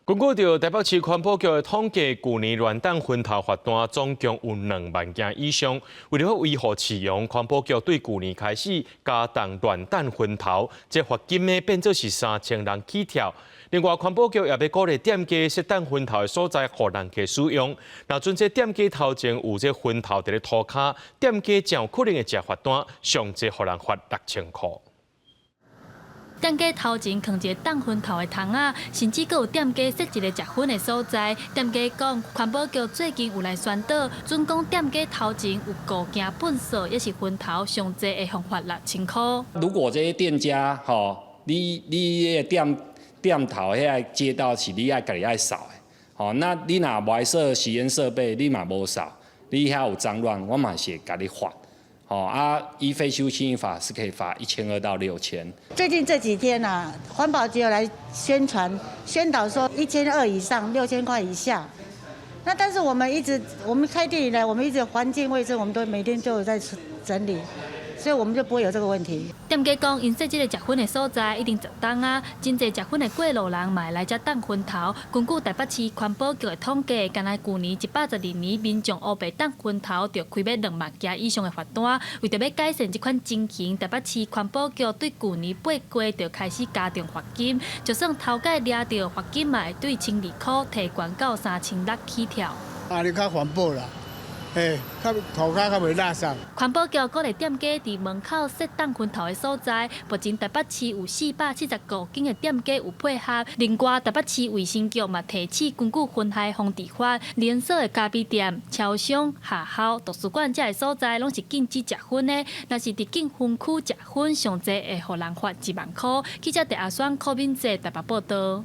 根據著台北市環保局的統計，舊年亂擲薰頭罰單總共有2萬件以上。為著維護市容，環保局對舊年開始加重亂擲薰頭，這罰金呢變做是3000人起跳。另外，環保局也欲鼓勵店家設擲薰頭的所在，予人客使用。若準這店家頭前有這薰頭佇咧塗跤，店家真有可能會食罰單，上濟予人罰6000箍。店家頭前囥一個擲薰頭的桶仔，甚至閣有店家設一個食薰的所在。店家講，環保局最近有來宣導，準講店家頭前有顧件糞埽，抑是薰頭，上濟會予罰六千箍。如果這些店家吼，你的店頭遐街道是你愛家己愛掃的，吼，那你若無愛設吸煙設備，你嘛無掃，你遐有髒亂，我嘛是會共你罰。哦啊，依廢棄物清理法是可以罰1200到6000。最近這幾天啊，環保局有來宣傳宣導說1200以上6000塊以下。那但是我們一直我們開店以來，我們一直環境衛生，我們都每天都有在整理，所以我們就不會有這個問題。店家講，𪜶設這個食薰的所在已經10冬啊，真濟食薰的過路人嘛會來遮擲薰頭。根據台北市環保局的統計，干焦舊年112年民眾烏白擲薰頭，就開欲2萬件以上的罰單。為著欲改善這款情形，台北市環保局對舊年8月就開始加重罰金，就算頭擺掠著罰金嘛會對1200箍提懸到3600起跳。啊，你較環保啦。嘿，較塗跤較袂垃圾。環保局鼓勵店家佇門口設擲薰頭的所在，目前台北市有475間的店家有配合。另外，台北市衛生局嘛提醒，根據薰害防治法，連鎖的咖啡店、超商、學校、圖書館這的所在，攏是禁止食薰的。若是佇禁薰區食薰，上濟會予人罰1萬箍。記者鄭阿雙、柯敏哲台北報導。